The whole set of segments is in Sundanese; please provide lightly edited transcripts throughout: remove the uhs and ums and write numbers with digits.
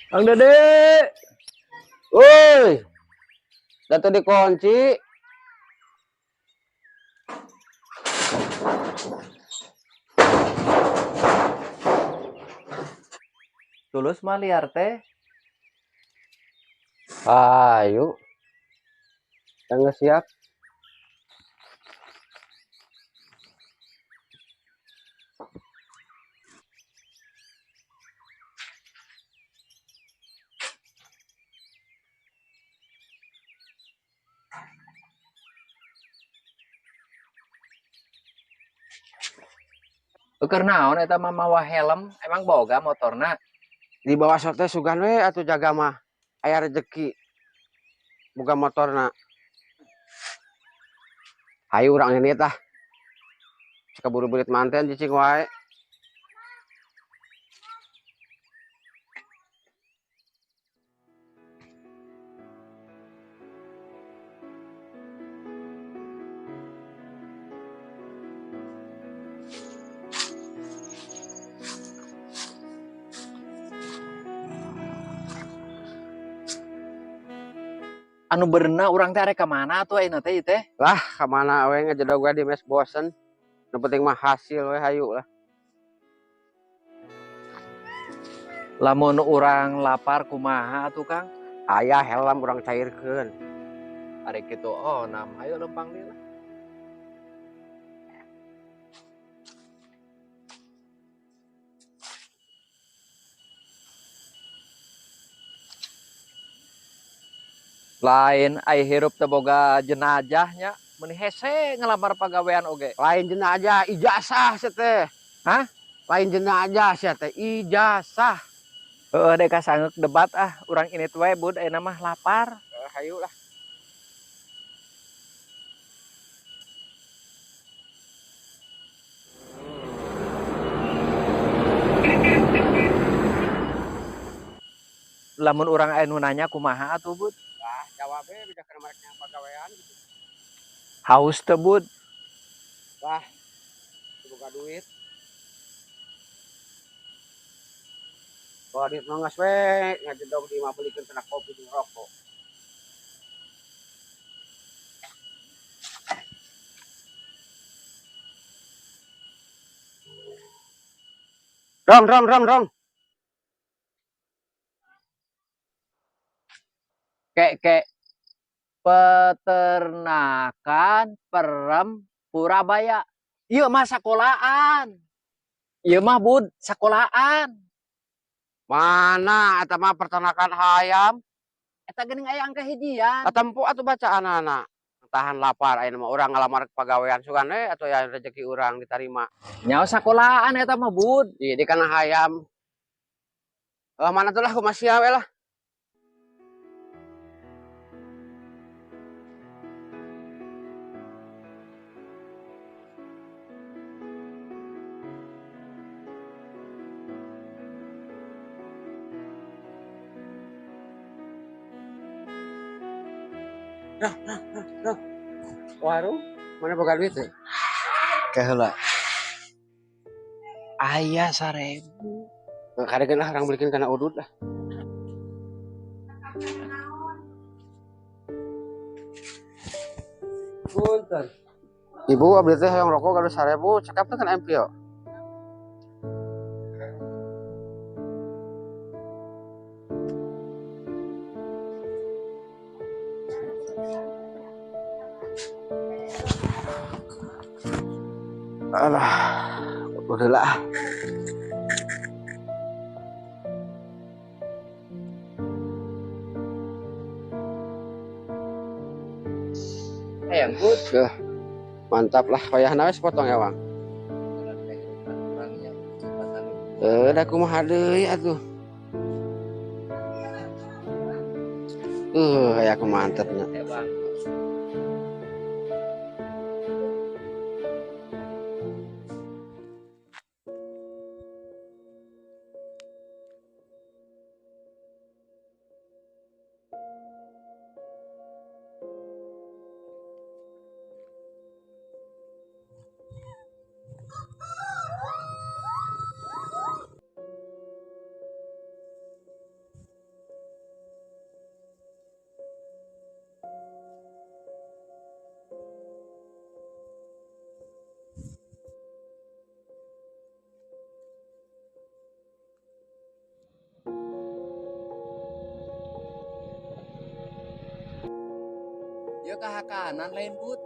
Kang Dede. Woi. Datu dikunci. Tulus mah liar teh. Ayo. Tangga siap. Keur naon eta mah mawa helm, emang boga motorna? Di bawah sote sugan we atuh jaga mah. Aya rezeki. Boga motorna. Hayu urang ini tah. Sakaburu burit manten cicing wae. Anu berenang urang teh arek ka mana atuh ayeuna teh ieu teh? Lah, ka mana we ngejedog we di mes bosen. Nu penting mah hasil we hayu lah. Lamun urang lapar kumaha atuh Kang? Aya helm urang cairkeun. Arek kitu oh nam hayu lempang deui lah. Lain ai hirup teu boga jenazahnya, meuni hese ngalamar pagawean oge. Lain jenazah, ijazah sia teh. Hah? Lain jenazah sia teh, ijazah. Heeh, dek kasangeuk debat ah, urang ini we bud ayeuna mah lapar. Hayu lah. Lamun urang aya nu nanya kumaha atuh bud? Lah, jawabnya bisa kena mereka yang pagawean gitu. Haus teu bud? Lah, buka duit. Kalau duit mah geus we, ngajedog di imah belikeun cenah kopi jeung rokok. Rong, rong, rong, rong. Kek, kek. Peternakan Perem Purabaya. Ieu mah sakolaan. Ieu mah bud sakolaan. Mana eta mah peternakan hayam? Eta geuning aya angka hijian. Katempo atuh bacaanana. Tahan lapar ayeuna mah urang ngalamar pagawean sugan we atuh aya rezeki urang ditarima. Nyaho sakolaan eta mah bud. Di kana hayam. Oh, mana tuh lah kumaha sia we lah. Rah, rah, rah, rah. Warung, mana boga duit teh? Keheula. Aya 1000. Nah, karegeun lah urang belikeun kana udud lah. Punten. Ibu abdi teh hayang rokok gaduh 1000, cekap teh kana MPO. Alah, udahlah. Hayang bud. Duh, mantap lah, wayahna we sepotong ya, Bang. Da kumaha deui atuh. Aya aku mantapnya. Ieu kahakanan lain, Bud.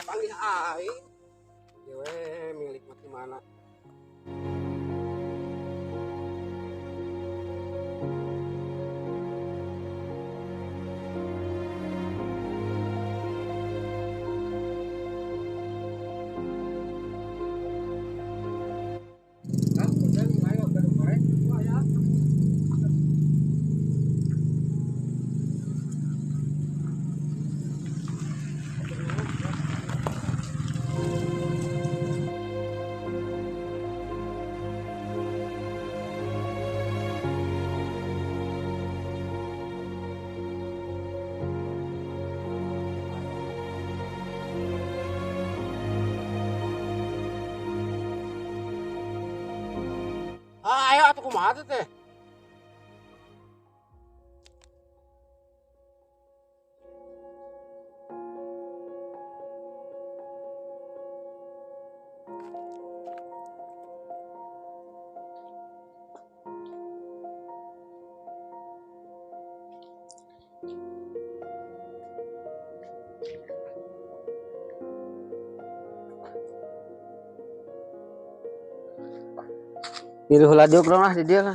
Panggil aing. Ieu we milik mati mana. Kang, udah ayo ke korek. Wah ya. Ah, ayo atuh kumaha teh teh? Milu heula diuk dong lah di dieu lah.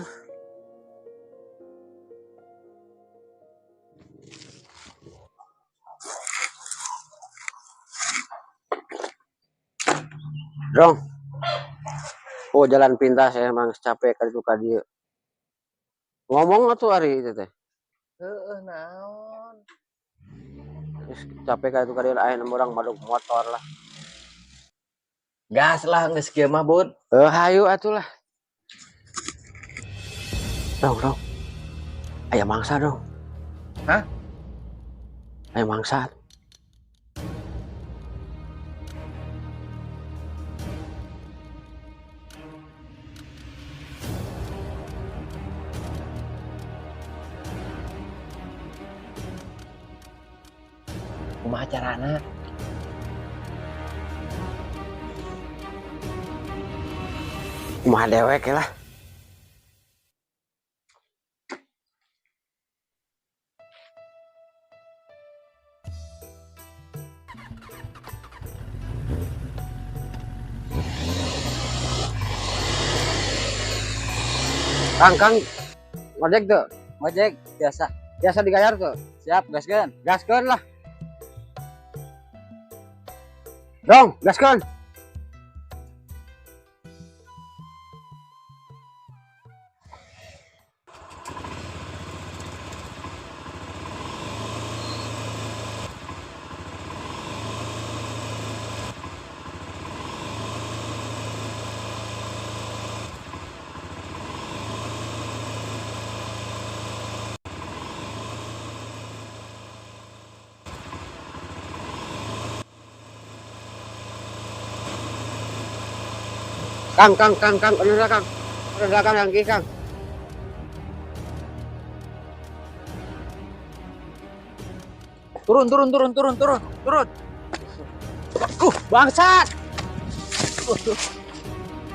Dong. Oh, jalan pintas emang capek ka ditu ka dieu. Ngomong atuh ari itu teh. Heeh, naon? Geus capek ka ditu ka dieu aya urang madog motor lah. Gas lah geus kieu mah, Bud. Heuh, hayu atuh lah. Dong, dong. Aya mangsa dong. Hah? Aya mangsa. Kumaha carana? Kumaha dewek lah. Kang, Kang, ngojek tuh. Ngojek biasa. Biasa digayar tuh. Siap, gaskeun. Gaskeun lah. Dong, gaskeun. Kang, Kang, Kang, Kang, udah Kang. Udah Kang, yang Kang. Turun, turun, turun, turun, turun, turun. Bangsat.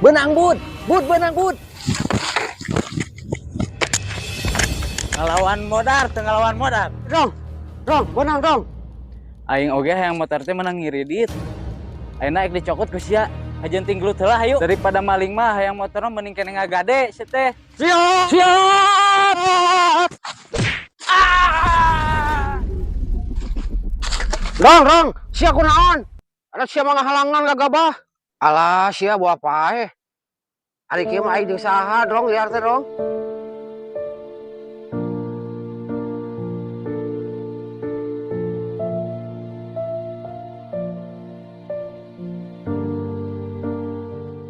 Benang, Bud. Bud, benang, Bud. Ngelawan modar, teu ngelawan modar. Dong. Dong, benang dong. Aing oge hayang motor teh menang ngiridit. Ayeuna ek dicokot ku sia. Hajeun tinggelut heula hayu. Daripada maling mah hayang motorna mending keneh ngagade sia teh. Siap. Siap. Ah! Dong, dong, sia kunaon? Ada sia mah ngahalangan gagabah. Alah, sia bawa paeh. Ari kieu mah aing jeung saha dong liar teh dong.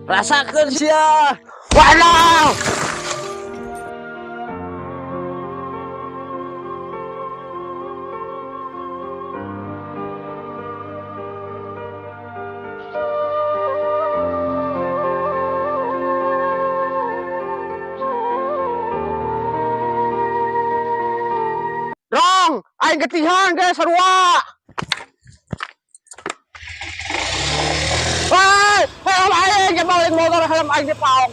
Rasakeun sia. Waduh. Rong, aing getihan ge sarua. Woi, helm aing ge balik motor helm aing dipaok.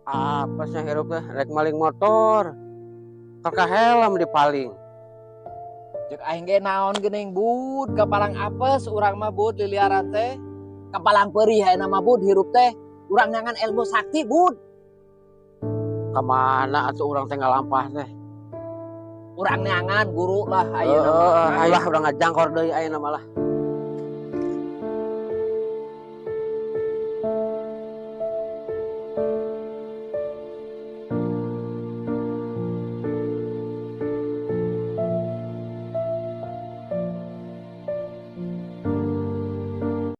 Apa sih hirup teh rek maling motor. Kakak helm dipaling. Cek aing ge naon geuning Bud, kapalang apes urang mah Bud liliaran teh. Kapalang perih ayeuna mah Bud hirup teh. Urang nyangan ilmu sakti Bud. Kamana atuh urang teh ngalampah teh? Urang neangan guru lah ayeuna mah. Ayeuna urang ngajangkor deui ayeuna mah lah.